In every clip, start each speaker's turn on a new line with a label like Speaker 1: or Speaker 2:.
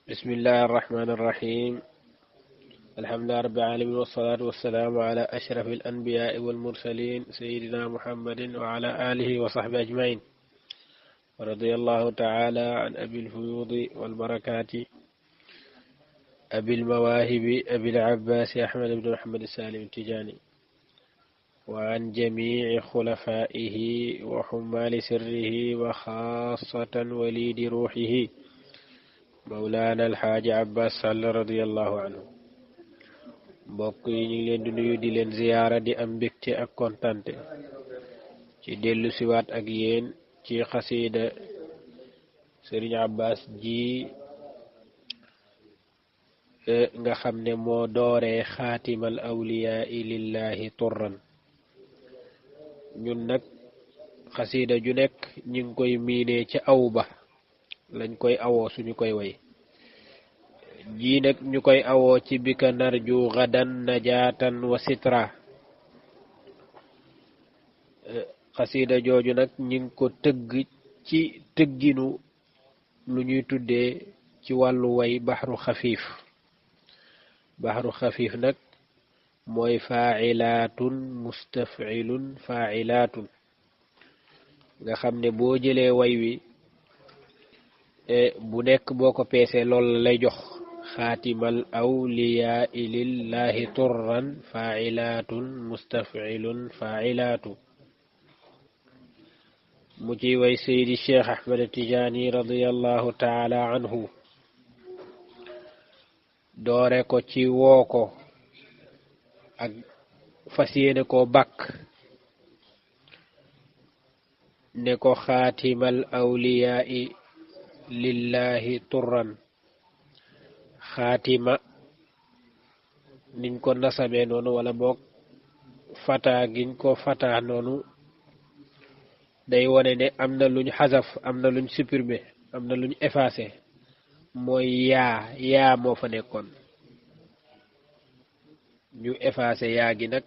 Speaker 1: بسم الله الرحمن الرحيم. الحمد لله رب العالمين والصلاة والسلام على أشرف الأنبياء والمرسلين سيدنا محمد وعلى آله وصحبه أجمعين. ورضي الله تعالى عن أبي الفيوض والبركات أبي المواهب أبي العباس أحمد بن محمد السالم التجاني وعن جميع خلفائه وحمال سره وخاصة وليد روحه مولانا الحاج عباس صلى رضي الله عنه. mbokk yi ñu ngi leen di nuyu di leen ziyaara di am mbégte ak kontante ci dellu siwaat ak yéen ci xasiida Sëriñ Abbas ji nga xam ne moo dooree xaatimal awliyaa lillahi turran. ñun nag xasiida ju nekk ñu ngi koy miinee ca aw ba lañ koy awoo suñu koy way ji nag ñu koy awoo ci bika narju gadan najaatan wa sitra. xasiida jooju nag ñi ngi ko tëgg ci tëgginu lu ñuy tuddee ci wàllu way baxru xafiif. baxru xafiif nag mooy faa'ilaatun mustaf'ilun faa'ilaatun nga xam ne boo jëlee way wi bu nekk boo ko peesee loolu la lay jox. xaatimal awliyaa lillahi turran faa'ilaatun mustaf'ilun faa'ilaatu. mu ci way Seydi Cheikh Ahmed Tijaani radiyallahu taala anhu doore ko ci woo ko ak fas yéene koo bakk ne ko xaatimal awliyaa lillahi turran. xaatima niñ ko nasabee noonu wala boog fataa giñ ko fataa noonu day wone ne am na luñ xasaf am na luñ supprimer am na luñ effacé mooy yaa moo fa nekkoon ñu effacé yaa gi nag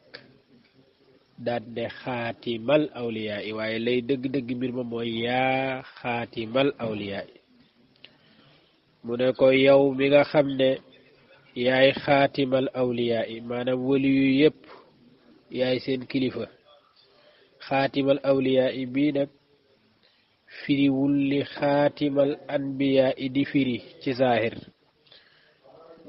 Speaker 1: daal ne xaatimal awliyaa yi waaye lay dëgg-dëgg mbir ma mooy yaa xaatimal awliyaa yi. mu ne ko yow mi nga xam ne yaay xaatimal awliyaa yi maanaam wali yu yépp yaay seen kilifa. xaatimal awliyaa yi bii nag firiwul li xaatimal anbiyaa yi di firi ci zaahir.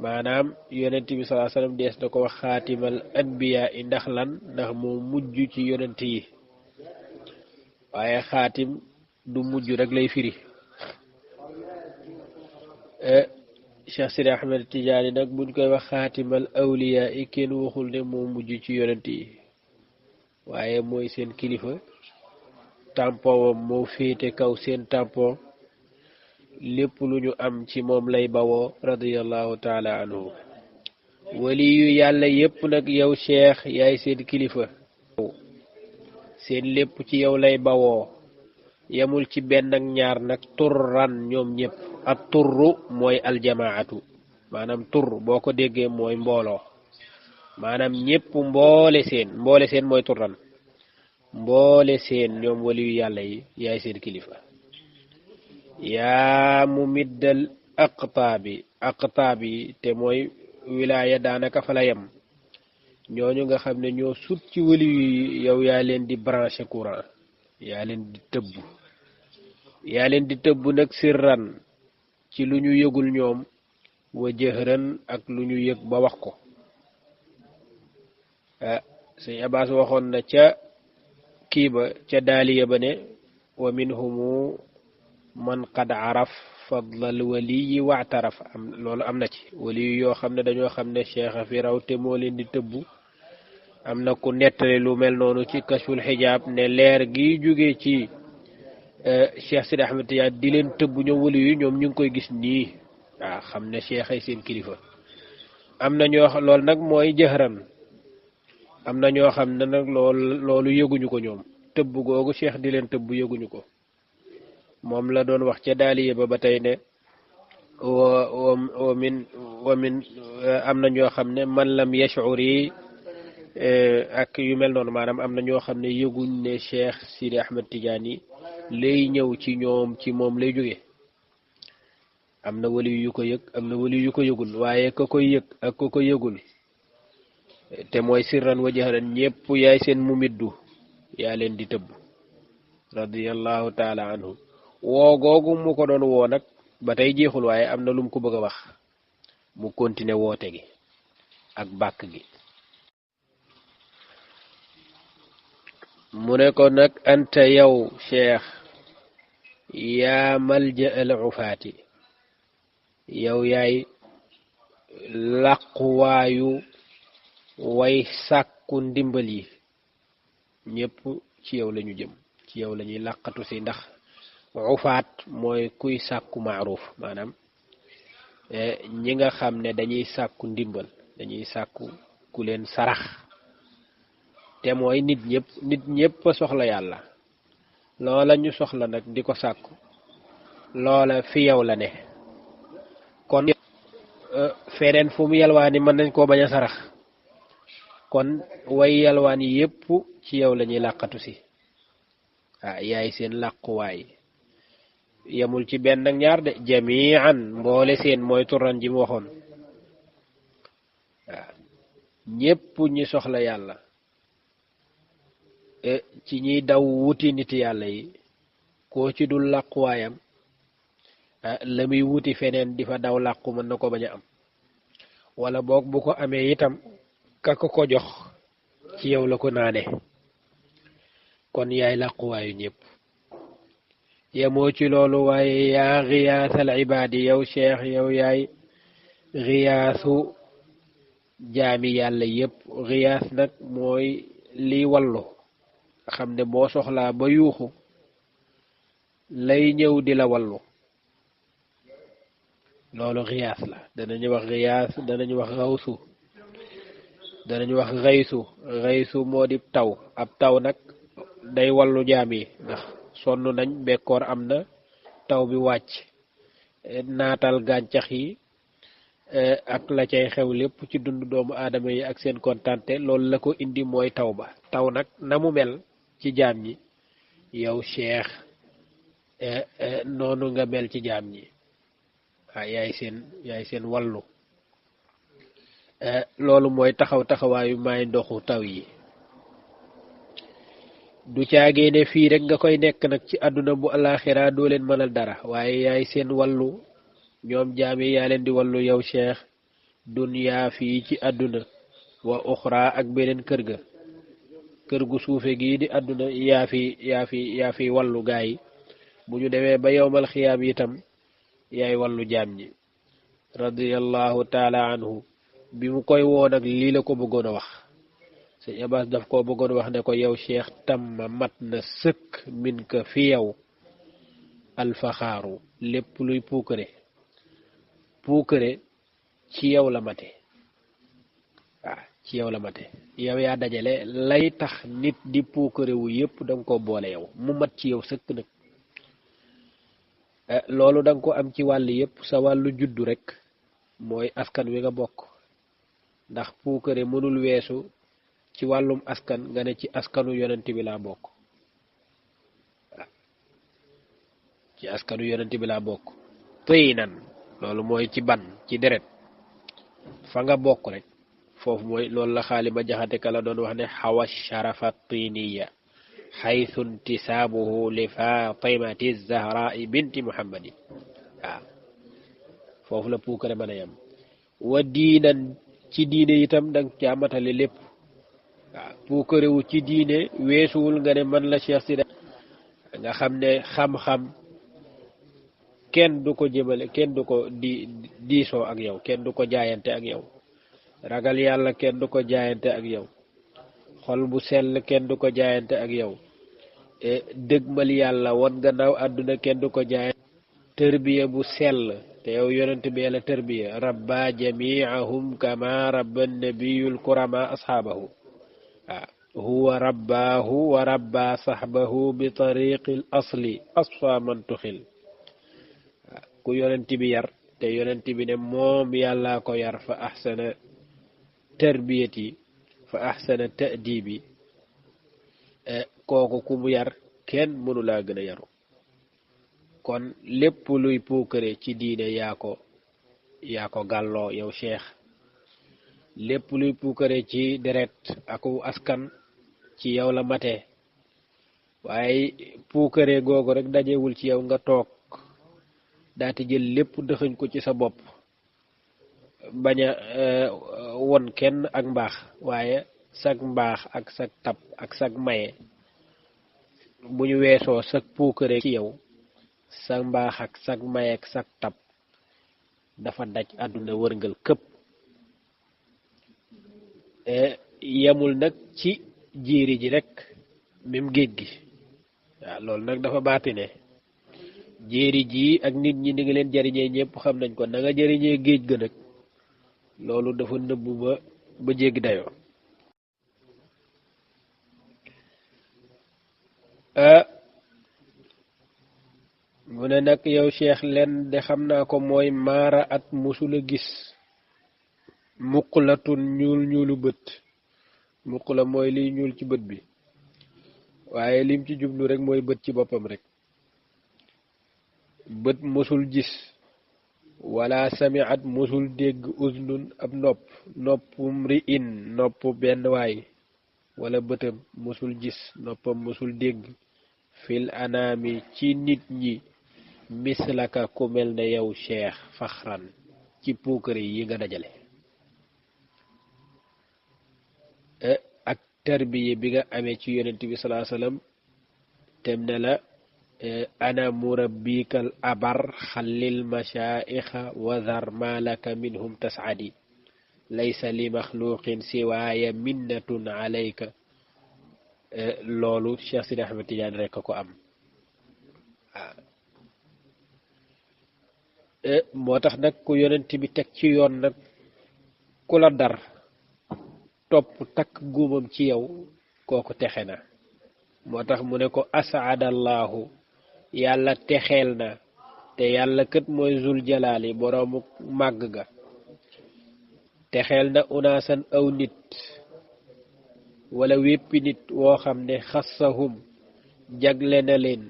Speaker 1: maanaam yonent bi sallallahu alayhi wasallam dees na ko wax xaatimal anbiyaa yi ndax lan ndax moo mujj ci yonent yi waaye xaatim du mujj rek lay firi. Cheikh Sidi Ahmed Tijaani nag buñ koy wax xaatimal awliyaa yi kenn waxul ne moo mujj ci yonent yi waaye mooy seen kilifa. tampon wam moo féete kaw seen tampon lépp lu ñu am ci moom lay bawoo radiyallahu taala anhu. wali yu yàlla yépp nag yow Cheikh yaay seen kilifa seen lépp ci yow lay bawoo yamul ci benn ak ñaar nag turran ñoom ñépp. ak turru mooy aljamaatu maanaam tur boo ko déggee mooy mbooloo maanaam ñépp mboole seen mooy turran mboole seen ñoom waliyu yàlla yi yaay seen kilifa. yaa mu middal aqtaabi te mooy wilaaya daanaka fa la yem ñooñu nga xam ne ñoo sut ci waliyu yi yow yaa leen di branché courant yaa leen di tëbb nag sirran ci lu ñu yëgul ñoom wa jëhran ak lu ñu yëg ba wax ko. Sëñ Abbas waxoon na ca kii ba ca daaliya ba ne wa minhumu man qad araf fadlal waliyi wa'taraf loolu am na ci waliyu yoo xam ne dañoo xam ne cheikh a fi raw te moo leen di tëbb. am na ku nettali lu mel noonu ci kashful xijaab ne leer gi jóge ci Cheikh Sidi Ahmed Tidiane di leen tëbb ñoom wali yu ñoom ñu ngi koy gis nii waaw xam ne cheikh ay seen kilifa. am na ñoo xam loolu nag mooy jëhran am na ñoo xam ne nag loolu yëguñu ko ñoom tëbb googu cheikh di leen tëbb yëguñu ko. moom la doon wax ca daaliye ba tey ne wa min am na ñoo xam ne man lam yash'uri ak yu mel noonu maanaam am na ñoo xam ne yëguñ ne Cheikh Sidi Ahmed Tidiane lay ñëw ci ñoom ci moom lay jóge am na wali yu ko yëg am na wali yu ko yëgul waaye ka koy yëg ak ka ko yëgul te mooy sirran wa jahran ñépp yaay seen mu middu yaa leen di tëbb radiyallahu taala anhu woo googu mu ko doon woo nag ba tey jeexul waaye am na lum ko bëgg a wax mu continuer woote gi ak bàkk gi mu ne ko nag anta yow cheikh yaa malja al ufaati yow yaay làquwaayu way sàkku ndimbal yi ñépp ci yow lañu jëm ci yow lañuy làqatu si ndax ufaat mooy kuy sàkku maaruf maanaam ñi nga xam ne dañuy sàkku ndimbal dañuy sàkku ku leen sarax te mooy nit ñépp soxla yàlla loola ñu soxla nag di ko sàkku loola fi yow la ne kon feneen fu mu yalwaani mën nañ koo bañ a sarax kon way yalwaan yi yépp ci yow lañuy làqatu si yaay seen làquwaay yamul ci benn ak ñaar de jamian mboole seen mooy turan ji mu waxoon ñépp ñi soxla yàlla ci ñiy daw wuti nit yàlla yi koo ci dul làquwaayam la muy wuti feneen di fa daw làqu mën na ko bañ a am wala boog bu ko amee itam ka ko jox ci yow la ko naane kon yaay làquwaayu ñépp yemoo ci loolu waaye yaa giyaasal ibaadi yow cheikh yow yaay giyaasu jaami yàlla yépp giyaas nag mooy liy wallu xam ne boo soxlaa ba yuuxu lay ñëw di la wallu loolu giyaas la danañu wax giyaas danañu wax xawsu danañu wax xaysu moo di taw ab taw nag day wallu jaam yi ndax sonn nañ bekkoor am na taw bi wàcc naatal gàncax yi ak la cay xew lépp ci dund doomu aadama yi ak seen kontante loolu la ko indi mooy taw ba taw nag na mu mel ci jaam ñi yow cheikh noonu nga mel ci jaam ñi yaay seen wallu loolu mooy taxawaayu may ndoxu taw yi du caagee ne fii rek nga koy nekk nag ci àdduna bu alaxira doo leen mënal dara waaye yaay seen wallu ñoom jaami yaa leen di wallu yow cheikh duniyaa fii ci àdduna wa uxra ak beneen kër gu suufe gii di àdduna yaa fi wallu gaa yi bu ñu demee ba yowmal xiyaam itam yaay wallu jaam ñi radiyallahu taala anhu bi mu koy woo nag lii la ko bëggoon a wax sëñ Abbas daf koo bëggoon wax ne ko yow cheikh tamma mat na sëkk min ka fi yow alfaxaaru lépp luy puukare ci yow la mate ci yow la mate yow yaa dajale lay tax nit di puukare wu yépp danga ko boole yow mu mat ci yow sëkk nag loolu danga ko am ci wàll yépp sa wàllu juddu rek mooy askan wi nga bokk ndax puukare mënul weesu ci wàllum askan nga ne ci askanu yonent bi laa bokk ci askanu yonent bi laa bokk tiinan loolu mooy ci ban ci deret fa nga bokk rek foofu mooy loolu la xaali ba jaxate ka la doon wax ne xawa sharafa tiniya xaytu intisaabuhu li fatimati zahrai binti muhammadin foofu la puukare mën a yam wa diinan ci diine itam danga caa matale lépp puukarewu ci diine weesuwul nga ne man la cheikh si nga xam ne xam-xam kenn du ko jëmale kenn du ko diisoo ak yow kenn du ko jaayante ak yow ragal yàlla kenn du ko jaayante ak yow xol bu sell kenn du ko jaayante ak yow dëgmal yàlla won gannaaw àdduna kenn du ko jaayante tërbiya bu sell te yow yonent bi yàlla tërbiya rabba jamiahum kama rabba nabiyul kurama ashaabahu huwa rabbaahu wa rabba sahbahu bi tariqil asli asfa man tuxil ku yonent bi yar te yonent bi ne moom yàlla ko yar fa ahsana tarbiyati fa ahsana ta'dibi kooku ku mu yar kenn mënu laa gën a yaru kon lépp luy puukare ci diine yaa ko gàlloo yow cheikh lépp luy puukare ci deret aku askan ci yow la mate waaye puukare googu rek dajewul ci yow nga toog daati jël lépp dëxëñ ko ci sa bopp bañ a won kenn ak mbaax waaye sag mbaax ak sag tab ak sag maye bu ñu weesoo sag puukare ci yow sag mbaax ak sag maye ak sag tab dafa daj àdduna wërngal këpp yemul nag ci jiiri ji rek même géej gi waaw loolu nag dafa baatine jéeri ji ak nit ñi ni nga leen jariñee ñëpp xam nañ ko na nga jariñee géej ga nag loolu dafa nëbb ba jéggi dayoo mu ne nag yow cheikh len de xam naa ko mooy maara at musula gis muqlatun ñuulu bët muqla mooy liy ñuul ci bët bi waaye lim ci jublu rek mooy bët ci boppam rek bët musul gis wala sami'at musul dégg uznun ab noppum ri'in nopp benn waay wala bëtam musul gis noppam musul dégg fil anaami ci nit ñi mislaka ku mel ne yow cheikh faxran ci puukare yi nga dajale ak tarbiye bi nga amee ci yonent bi sallallahu alayhi wasallam tem ne la ana murabbikal abar xallil mashaayikha wadhar malaka minhum tas'adi laysa li maxluqin siwaaya minnatun alayka loolu Cheikh Sidi Ahmed Tidiane rek ko am moo tax nag ku yonent bi teg ci yoon nag ku la dar topp takk guumam ci yow kooku texe na moo tax mu ne ko asaadallahu yàlla texeel na te yàlla kët mooy zul jalaali boroomu màgg ga texeel na unaasan aw nit wala wéppi nit woo xam ne xassahum jagle na leen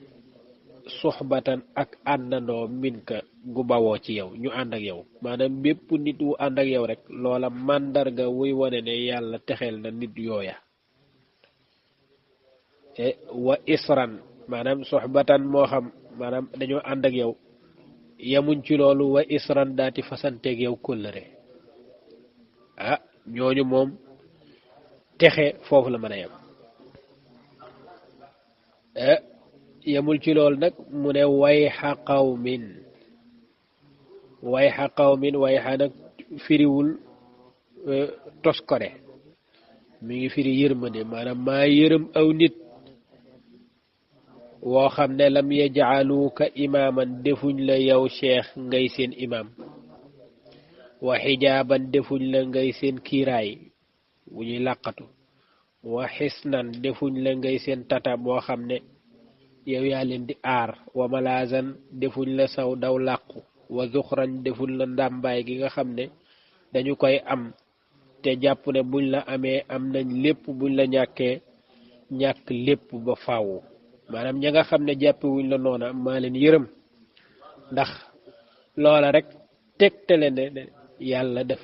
Speaker 1: suxbatan ak àndandoo minka gu bawoo ci yow ñu ànd ak yow maanaam bépp nit wu ànd ak yow rek loola màndarga wuy wone ne yàlla texeel na nit yooya wa isran maanaam suxbatan moo xam maanaam dañoo ànd ak yow yemuñ ci loolu wa isran daati fasanteeg yow kóllëre ñooñu moom texe foofu la mën a yem yemul ci loolu nag mu ne wayxa qawmin wayxa nag firiwul toskore mi ngi firi yërmande maanaam maa yërëm aw nit woo xam ne lam yaj'aluka imaaman defuñ la yow cheikh ngay seen imam wa xijaaban defuñ la ngay seen kiiraay bu ñuy làqatu wa xisnan defuñ la ngay seen tata boo xam ne yow yaa leen di aar wa malazan defuñ la saw daw làqu wa zuxran defuñ la ndàmbaay gi nga xam ne dañu koy am te jàpp ne buñ la amee am nañ lépp buñ la ñàkkee ñàkk lépp ba faaw maanaam ña nga xam ne jàppewuñ la noona maa leen yërëm ndax loola rek tegtale ne yàlla daf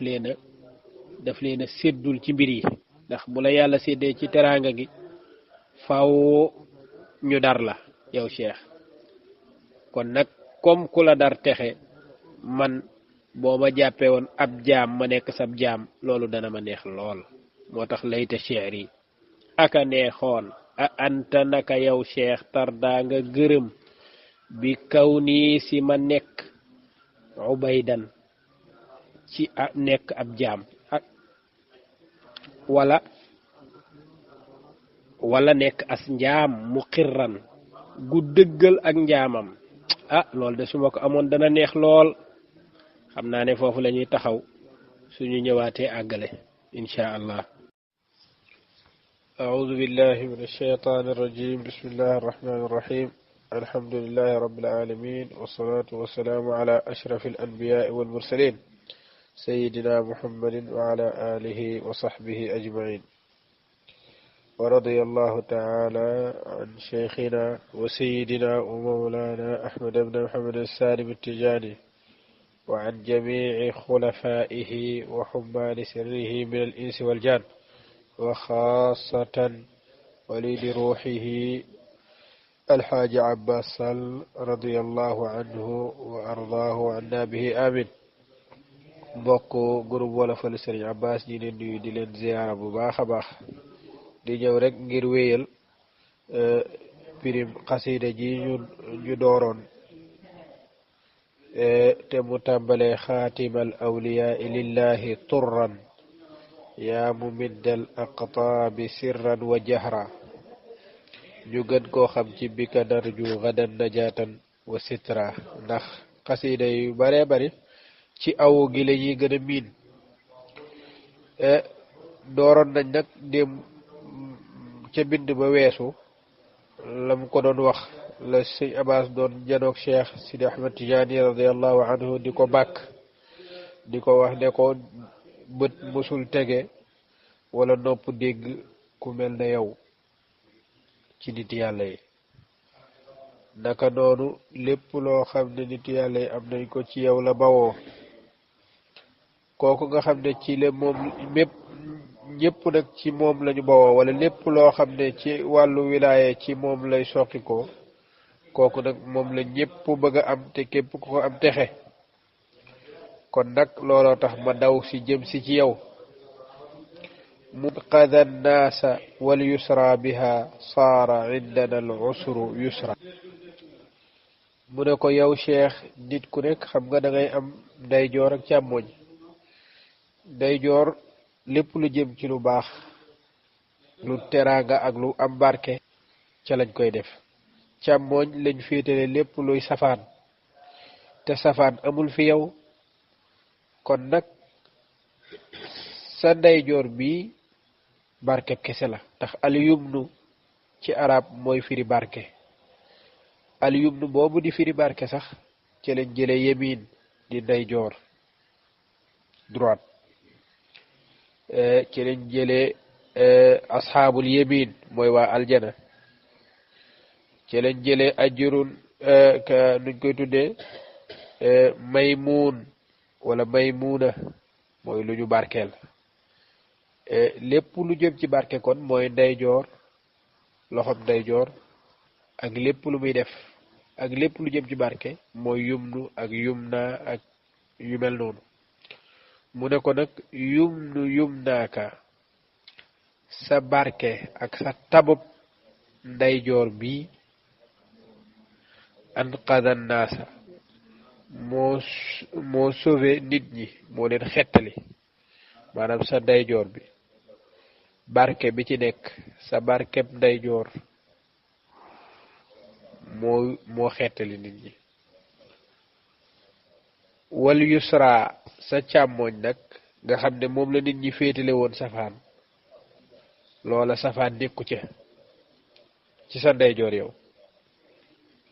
Speaker 1: leen a séddul ci mbir yi ndax bu la yàlla séddee ci teraanga gi faaw ñu dar la yow cheikh kon nag comme ku la dar texe man boo ma jàppee woon ab jaam ma nekk sab jaam loolu dana ma neex lool moo tax layta cheikh yi aka neexoon a anta naka yow cheikh tardaa nga gërëm bi kaw nii si ma nekk ubaydan ci nekk ab jaam ak wala nekk as njaam mu xirran gu dëggal ak njaamam loolu de su ma ko amoon dana neex lool xam naa ne foofu la ñuy taxaw suñu ñëwaatee àggale insha allah أعوذ بالله من الشيطان الرجيم بسم الله الرحمن الرحيم الحمد لله رب العالمين والصلاة والسلام على أشرف الأنبياء والمرسلين سيدنا محمد وعلى آله وصحبه أجمعين ورضي الله تعالى عن شيخنا وسيدنا ومولانا أحمد بن محمد السالم التجاني وعن جميع خلفائه وحمال سره من الإنس والجان وخاصة وليد روحه الحاج عباس رضي الله عنه وأرضاه عنا به آمين بوكو غروب ولا فل سيرن عباس ñi leen nuyu di leen ziyaara bu baaxa baax di ñëw rek ngir wéyal pirim xasida ji ñu dooroon te mu tàmbalee xaatimal awliyaa lillahi turran yaa mumiddal aqtaabi sirran wa jahra ñu gën koo xam ci bika narju gadan najaatan wa sitra ndax xasida yu bare bari ci awu gi la ñuy gën a miin dooroon nañ nag dem ca bind ba weesu lam ko doon wax la sëñ Abbas doon janoog Cheikh Sidi Ahmed Tidiane radiallahu anhu di ko bàkk di ko wax ne ko bët mësul tege wala nopp dégg ku mel ne yow ci nit yàlla yi naka noonu lépp loo xam ne nit yàlla yi am nañ ko ci yow la bawoo kooku nga xam ne ci la moom mépp ñëpp nag ci moom lañu bawoo wala lépp loo xam ne ci wàllu wilaaye ci moom lay soqi ko kooku nag moom la ñëpp bëgg a am te képp ku ko am texe kon nag looloo tax ma daw si jëm si ci yow munqada nnaasa wal yusra biha saara indana al usru yusra mu ne ko yow cheikh nit ku nekk xam nga da ngay am ndeyjoor ak càmmoñ ndeyjoor lépp lu jëm ci lu baax lu teraanga ak lu am barke ca lañ koy def càmmoñ lañ féetale lépp luy safaan te safaan amul fi yow kon nag sa ndeyjoor bi barke kese la ndax al yumnu ci arab mooy firi barke al yumnu boobu di firi barke sax ci lañ jële yemin di ndeyjoor droite ci lañ jële asxaabul yemin mooy waa aljana ci lañ jële ajurun nuñ koy tuddee maymuun wala maymuna mooy lu ñu barkeel lépp lu jëm ci barke kon mooy ndeyjoor loxob ndeyjoor ak lépp lu muy def ak lépp lu jëm ci barke mooy yumnu ak yumna ak yu mel noonu mu ne ko nag yumnu yumnaaka sa barke ak sa tabub ndeyjoor bi anqada naasa moo sauvé nit ñi moo leen xettali maanaam sa ndeyjoor bi barke bi ci nekk sa barkeb ndeyjoor moo xettali nit ñi wal yusra sa càmmooñ nag nga xam ne moom la nit ñi féetale woon safaan loola safaan nekku ca ci sa ndeyjoor yow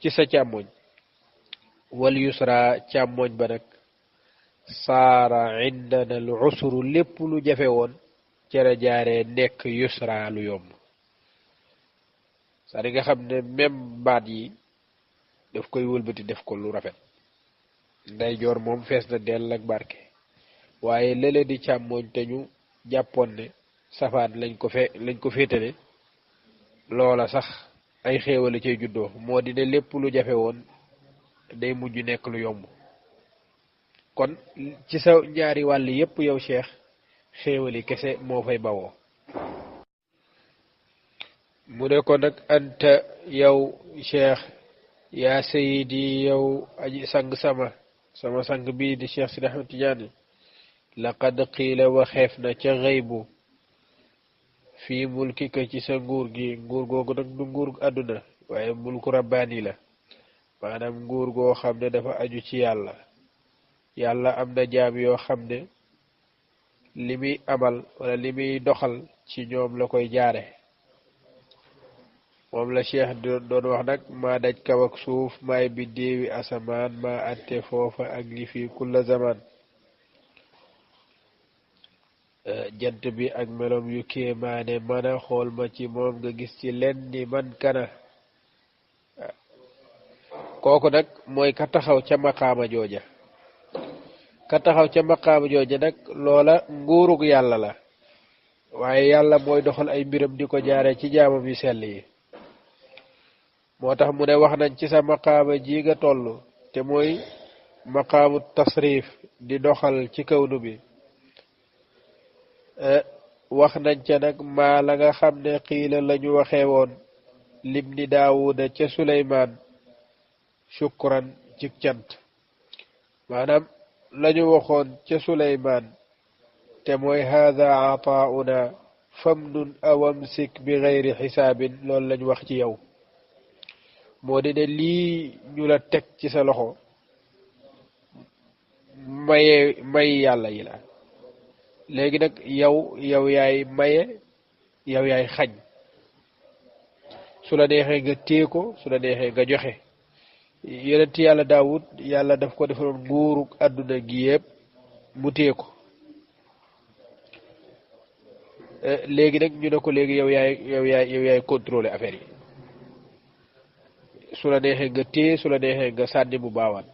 Speaker 1: ci sa càmmooñ wal yusra càmmooñ ba nag saara indana al usru lépp lu jafe woon cere jaaree nekk yusra lu yomb saa di nga xam ne même baat yi daf koy wëlbati def ko lu rafet ndeyjoor moom fees na dell ak barke waaye lële di càmmooñ te ñu jàppoon ne safaan lañ ko féetale loola sax ay xéewale cay juddoo moo di ne lépp lu jafe woon day mujj nekk lu yomb kon ci sa ñaari wàll yépp yow cheikh xéewali kese moo fay bawoo mu ne ko nag anta yow cheikh yaa sayidi yow aji sang sama sang bii di cheikh Sidi Ahmed Tidiane laqad qiila waxeef na ca xëybu fii mulkika ci sa nguur gi nguur googu nag du nguur àdduna waaye mulku rabbaani la maanaam nguur goo xam ne dafa aju ci yàlla yàlla am na jaam yoo xam ne li muy amal wala li muy doxal ci ñoom la koy jaare moom la cheikh doon wax nag maa daj kaw ak suuf maay biddéewi asamaan maa atte foofa ak li fi kulla zaman jant bi ak melom yu kéemaane mën a xool ma ci moom nga gis ci len ni man kana kooku nag mooy ka taxaw ca maqaama jooja ka taxaw ca maqaama jooja nag loola nguurug yàlla la waaye yàlla mooy doxal ay mbiram di ko jaare ci jaamam yu sell yi moo tax mu ne wax nañ ci sa maqaama ji nga toll te mooy maqaamu tasrif di doxal ci kawnu bi wax nañ ca nag maa la nga xam ne xiila lañu waxee woon lim ni daawuda ca suleymaan shukran ci cant maanaam lañu waxoon ca suleymaan te mooy haada ataauna famnun awamsik bi gayri xisaabin loolu lañu wax ci yow moo di ne lii ñu la teg ci sa loxo may yàlla yi la léegi nag yow yaay maye yow yaay xañ su la neexee nga téye ko su la neexee nga joxe yonent yàlla daawud yàlla daf ko defaloon nguurug àdduna gi yëpp mu téye ko léegi nag ñu ne ko léegi yow yaay contrôler affaire yi su la neexee nga téye su la neexee nga sànni bu baawaan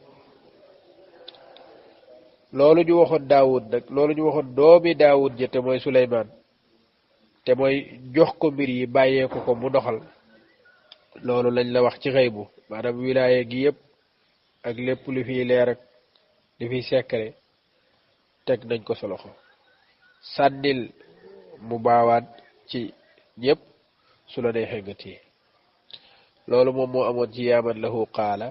Speaker 1: loolu ñu waxoon daawud nag loolu ñu waxoon doomi daawud ja te mooy suleymaan te mooy jox ko mbir yi bàyyee ko mu doxal loolu lañ la wax ci xëybu maanaam wilaaye gi yëpp ak lépp lu fiy leer ak li fiy sekkare teg nañ ko sa loxo sànnil mu baawaan ci ñëpp su la neexee nga téye loolu moom moo amoon ci yaaman lahu qaala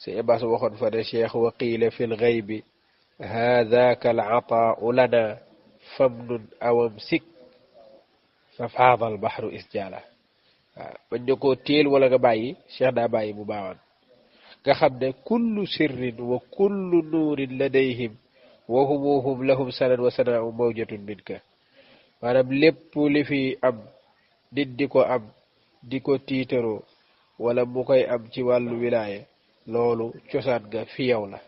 Speaker 1: si ebas waxoon fa ne cheikh wa qiila fi lxaybi haadaaka alataau lana famnun awam sik fa faada albaxru isjaala waaw bañ ne koo téel wala nga bàyyi cheikh daa bàyyi mu baawaan nga xam ne kullu sirrin wa kullu nuurin ladayhim wa hum lahum sanan wa sanaau mawjatun minka maanaam lépp li fi am nit di ko am di ko tiitaroo wala mu koy am ci wàllu wilaaye loolu cosaan nga fi yow la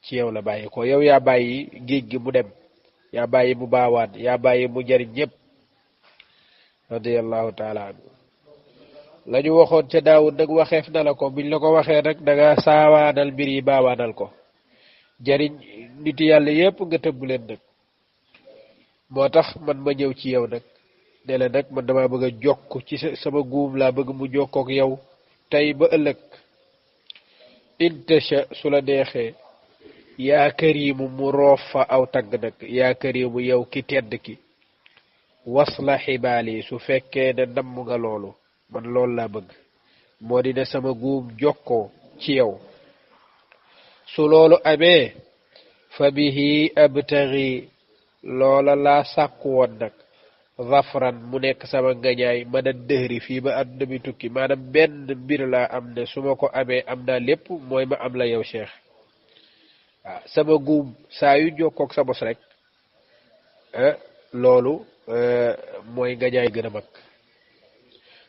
Speaker 1: ci yow la bàyyi ko yow yaa bàyyi géej gi mu dem yaa bàyyi mu baawaan yaa bàyyi mu jariñ ñëpp radiyallahu taala anhu la ñu waxoon ca daawud nag waxeef na la ko biñ la ko waxee nag da nga saawaanal mbir yi baawaanal ko jariñ nit yàlla yépp nga tëbb leen nag moo tax man ma ñëw ci yow nag ne la nag man dama bëgg a jokk ci sama guum laa bëgg mu jokkook yow tey ba ëllëg intasha su la neexee yaa karimu mu roof fa aw tagg nag yaa karimu yow ki tedd ki wasla xibaali su fekkee ne namm nga loolu man loolu laa bëgg moo di ne sama guum jokkoo ci yow su loolu amee fa bihi abtaghi loola laa sàkku woon nag zafran mu nekk sama ngañaay mën a dëhri fii ba àdduna bi tukki maanaam benn mbir laa am ne su ma ko amee am naa lépp mooy ma am la yow cheikh waaw sama guum saa yu jokkook sa bos rek loolu mooy ngañaay gën a mag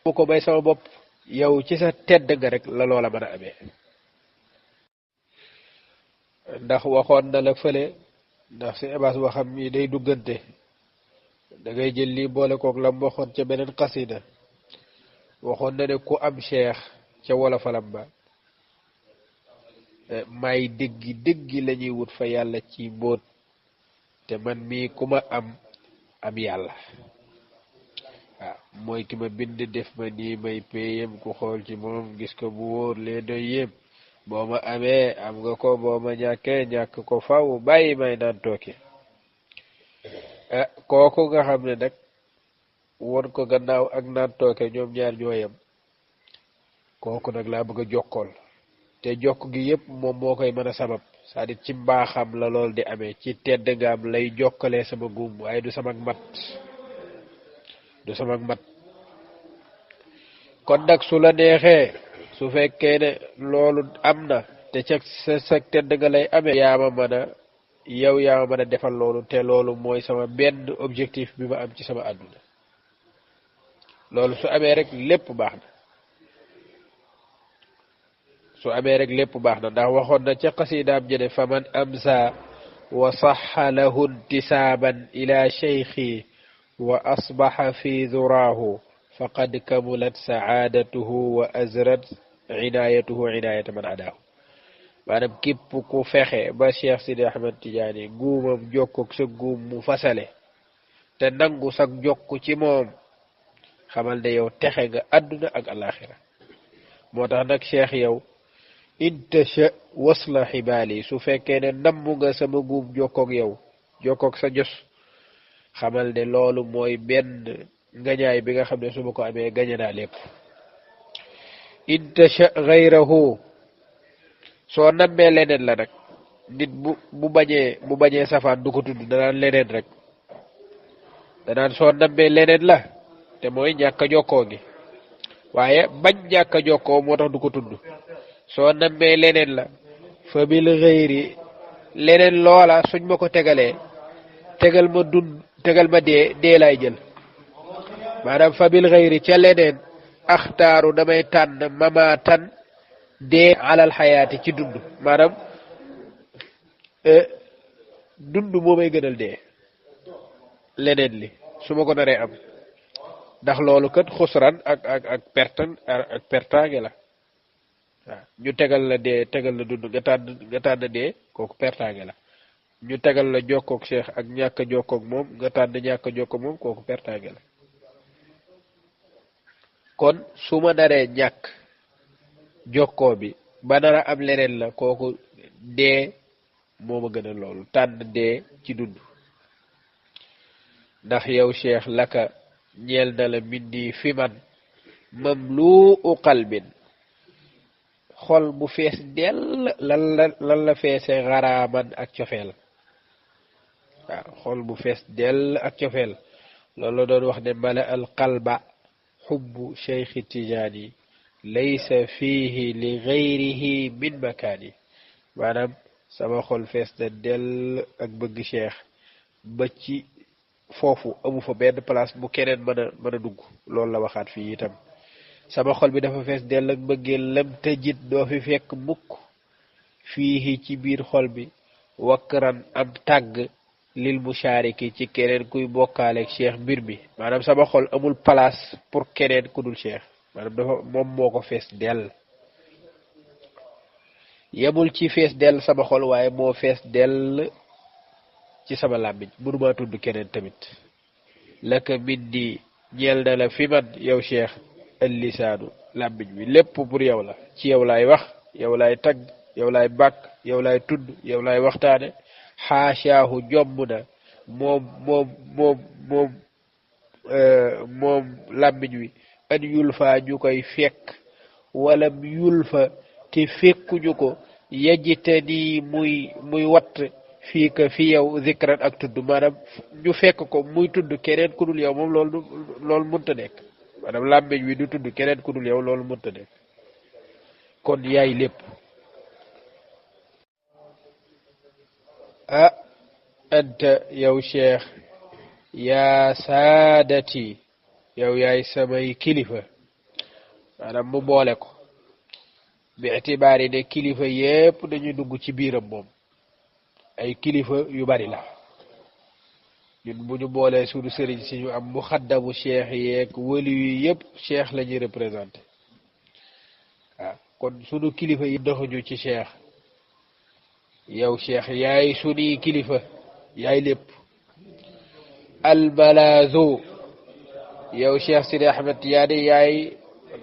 Speaker 1: mu ko may sama bopp yow ci sa tedd nga rek la loola mën a amee ndax waxoon na la fële ndax si ebas waxam yi day duggante da ngay jël lii boole kook lam waxoon ca beneen xasida waxoon na ne ku am cheikh ca wolofalam ba may dëggi la ñuy wut fa yàlla ci mbóot te man mii ku ma am yàlla waaw mooy ki ma bind def ma nii may péyam ku xool ci moom gis ko bu wóor lee doy yéem boo ma amee am nga ko boo ma ñàkkee ñàkk ko faw bàyyi may naan tooke kooku nga xam ne nag won ko gannaaw ak naan tooke ñoom ñaar ñooyam kooku nag laa bëgg a jokkool te jokk gi yépp moom moo koy mën a sabab c'est-à-dire ci mbaaxam la lool di amee ci tedd nga am lay jokkalee sama guum waaye du sama mat kon nag su la neexee su fekkee ne loolu am na te ca sa tedd nga lay amee yaa ma mën a defal loolu te loolu mooy sama benn objectif bi ma am ci sama àdduna loolu su amee rek lépp baax na ndax waxoon na ca xasidaam jëne fa man amsa وصح له انتسابا إلى شيخي وأصبح في ذراه فقد كملت سعادته وأزرت عنايته عناية من عداه maanaam képp ku fexe ba Cheikh Sidi Ahmed Tidiane guumam jokkoog sa guum mu fasale te nangu sag jokku ci moom xamal ne yow texe nga àdduna ak alaxira moo tax nag Cheikh yow intasha wasla xibaali su fekkee ne namm nga sama guum jokkoog yow jokkoog sa jos xamal ne loolu mooy benn ngañaay bi nga xam ne su ma ko amee gañe naa lépp intasha gayrahu soo nammee leneen la nag nit bu bañee safaan du ko tudd danaan leneen rek danaan soo nammee leneen la te mooy ñàkk a jokkoo gi waaye bañ ñàkk a jokkoo moo tax du ko tudd soo nammee leneen la fa bil xëyri leneen loola suñ ma ko tegalee tegal ma dee lay jël maanaam fa bil xëyri ca leneen axtaaru damay tànn mamaatan dee alal xayaati ci dund maanaam dund moo may gënal dee leneen li su ma ko naree am ndax loolu kat xusran ak pertaange la waaw ñu tegal la dee tegal la dund nga tànn dee kooku pertaange la ñu tegal la jokkoog Cheikh ak ñàkk a jokkoog moom nga tànn ñàkk a jokkoog moom kooku pertaange la kon su ma naree ñàkk jokkoo bi ba nara am leneen la kooku dee moo ma gën a loolu tànn dee ci dund ndax yow Cheikh laka ñeel na la mindi fi man mamluu qalbin xol bu fees dell lan la feese xaraaman ak cofeel waaw xol bu fees dell ak cofeel loolu la doon wax ne mala al qalba xubbu Cheikh Tijaani laysa fiihi li gayrihi min makaani maanaam sama xol fees na dell ak bëgg Cheikh ba ci foofu amu fa benn place bu keneen mën a dugg loolu la waxaat fii itam sama xol bi dafa fees dell ak bëggee lam tëjit doo fi fekk mukk fiihi ci biir xol bi wakkaran am tàgg lil mushariki ci keneen kuy bokkaaleeg Cheikh mbir mi maanaam sama xol amul place pour keneen ku dul Cheikh maanaam dafa moom moo ko fees dell yemul ci fees dell sama xol waaye moo fees dell ci sama làmmiñ mënuma tudd keneen tamit laka min di ñeel na la fi man yow Cheikh al lisaanu làmmiñ bi lépp pour yow la ci yow laay wax yow laay tagg yow laay bàkk yow laay tudd yow laay waxtaane xaashaahu jomm na moom làmmiñ wi an yulfa ñu koy fekk walam yulfa te fekkuñu ko yajitani muy watt fii ka fi yow zikran ak tudd maanaam ñu fekk ko muy tudd keneen ku dul yow moom loolu mënta nekk maanaam làmmiñ wi du tudd keneen ku dul yow loolu mënta nekk kon yaay lépp ah anta yow Cheikh yaa saadati yow yaay samay kilifa maanaam mu boole ko bi itibaari ne kilifa yépp dañuy dugg ci biiram moom ay kilifa yu bari la ñun bu ñu boolee suñu sëriñ si ñu am muxaddamu Cheikh yeeg wëli yu yépp Cheikh la ñuy représenté waaw kon suñu kilifa yi doxuñu ci Cheikh yow Cheikh yaay suñuy kilifa yaay lépp albalazo yow Cheikh Sidi Ahmed Tidiane yaay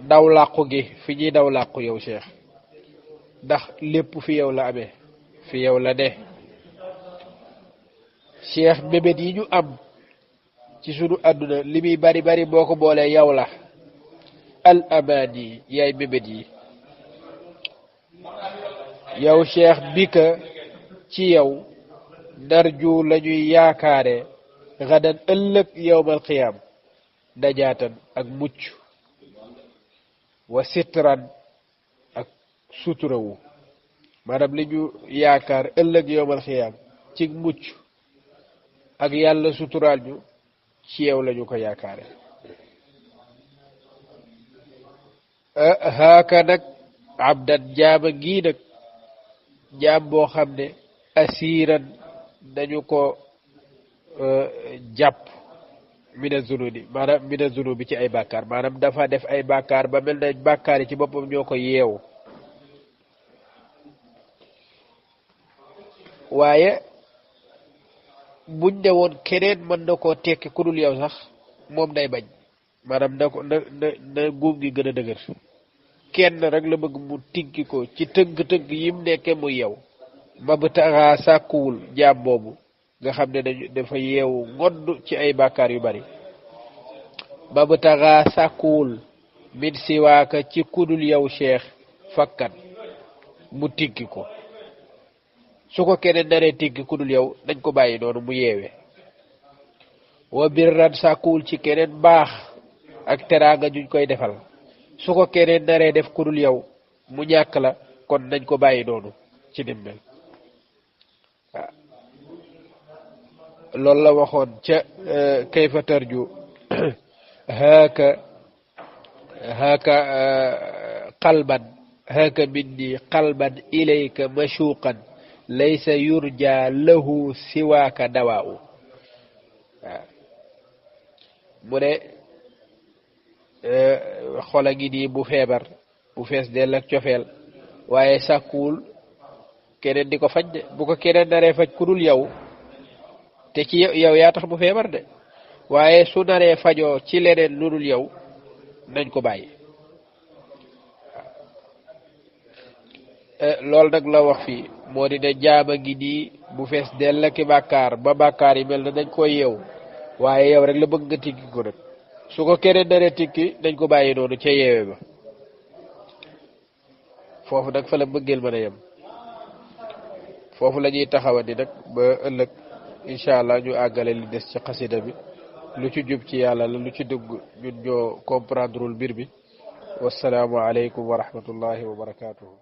Speaker 1: daw làqu gi fi ñuy daw làqu yow Cheikh ndax lépp fi yow la amee fi yow la ne Cheikh mébét yi ñu am ci sunu àdduna li muy bari bari boo ko boolee yow la al amaani yaay mébét yi yow Cheikh bi ka ci yow narju lañuy yaakaare gadan ëllëg yowmal qiyaam najaatan ak mucc wa sitran ak suturawu maanaam li ñu yaakaar ëllëg yowmal qiyaam ci mucc ak yàlla suturaal ñu ci yow lañu ko yaakaare haaka nag abdan jaama gii nag jaam boo xam ne asiiran dañu ko jàpp mina zunubi maanaam mina zunubi ci ay bàkkaar maanaam dafa def ay bàkkaar ba mel na bàkkaar yi ci boppam ñoo ko yeewu waaye buñ ne woon keneen mën na koo tekki ku dul yow sax moom day bañ maanaam na guum gi gën a dëgër kenn rek la bëgg mu tinki ko ci tënk-tënk yim nekke muy yow ma ba taxaa sàkkuwul jaam boobu nga xam ne dafa yeewu ngodd ci ay bàkkaar yu bari ma ba taxaa sàkkuwul min siwaaka ci kudul yow cheikh fakkat mu tinki ko su ko keneen naree tinki kudul yow dañ ko bàyyi noonu mu yeewe wa birran sàkkuwul ci keneen baax ak teraanga juñ koy defal su ko keneen naree def kudul yow mu ñàkk la kon nañ ko bàyyi noonu ci dimbel waaw loolu la waxoon ca kayfa tarju haaka qalban haaka minni qalban ilayka mashuqan laysa yurja lahu siwaaka dawaa u waaw mu ne xola ngi nii bu feebar bu fees dell ak cofeel waaye sàkkuwul keneen di ko faj de bu ko keneen naree faj ku dul yow te ci yow yaa tax mu feebar de waaye su naree fajoo ci leneen lu dul yow nañ ko bàyyi loolu nag la wax fii moo di ne jaama ngi nii bu fees dell ak bàkkaar ba bàkkaar yi mel na dañ koy yeew waaye yow rek la bëgg nga tikki ko nag su ko keneen naree tikki dañ ko bàyyi noonu ca yeewe ba foofu nag fa la bëggeel mën a yem foofu la ñuy taxawandi nag ba ëllëg incha allah ñu àggale li des ci xasida bi lu ci jub ci yàlla la lu ci dugg ñun ñoo comprendreul mbir bi wasalaamu aleykum wa rahmatullahi wa barakatuhu